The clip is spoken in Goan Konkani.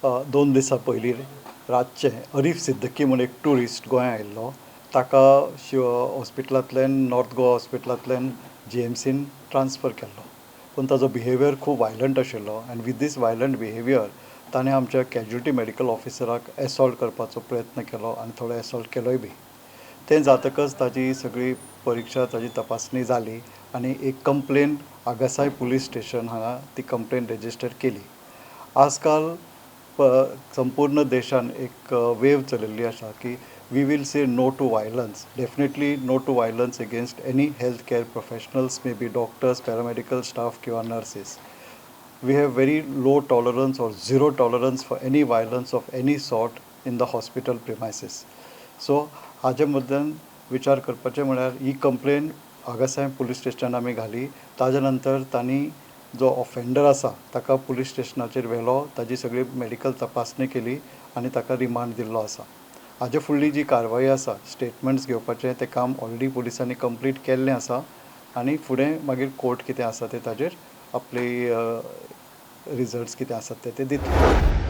2 दिसां पयलीं रातचें अरीफ सिद्दकी म्हूण एक ट्युरिस्ट गोंया आयिल्लो. ताका शिव हॉस्पिटलांतल्यान, नॉर्थ गोवा हॉस्पिटलांतल्यान जीएमसीन ट्रान्सफर केल्लो, पूण ताजो बिहेवियर खूब वायलंट आशिल्लो आनी विथ these violent behaviour ताणें आमच्या कॅज्युलिटी मॅडिकल ऑफिसराक एसॉल्ट करपाचो प्रयत्न केलो आनी थोडो एसॉल्ट केलोय बी. तें जातकच ताजी सगळी परिक्षा, ताजी तपासणी जाली आनी एक कंप्लेन आगासाय पुलीस स्टेशन हांगा ती कंप्लेन रेजिस्टर केली. आजकाल संपूर्ण देशान एक वेव चलिल्ली आसा की we will say no to violence, definitely no to violence against any health care professionals, may be doctors, paramedical staff किंवा nurses. We have very low tolerance or zero tolerance for any violence of any sort in the hospital premises. So हाजे बद्दल विचार करपाचें म्हळ्यार ही कंप्लेन आगासाय पुलीस स्टेशनान आमी घाली. ताजे नंतर तांणी जो ऑफेंडर आसा ताका पुलीस स्टेशनाचेर व्हेलो, ताजी सगळी मेडिकल तपासणी केली आनी ताका रिमांड दिल्लो आसा. हाजे फुडली जी कारवाई आसा, स्टेटमेंट्स घेवपाचें, तें काम ऑलरेडी पुलिसांनी कंप्लीट केल्लें आसा आनी फुडें मागीर कोर्ट कितें आसा तें ताजेर आपली रिजल्ट्स कितें आसात ते ते दितले.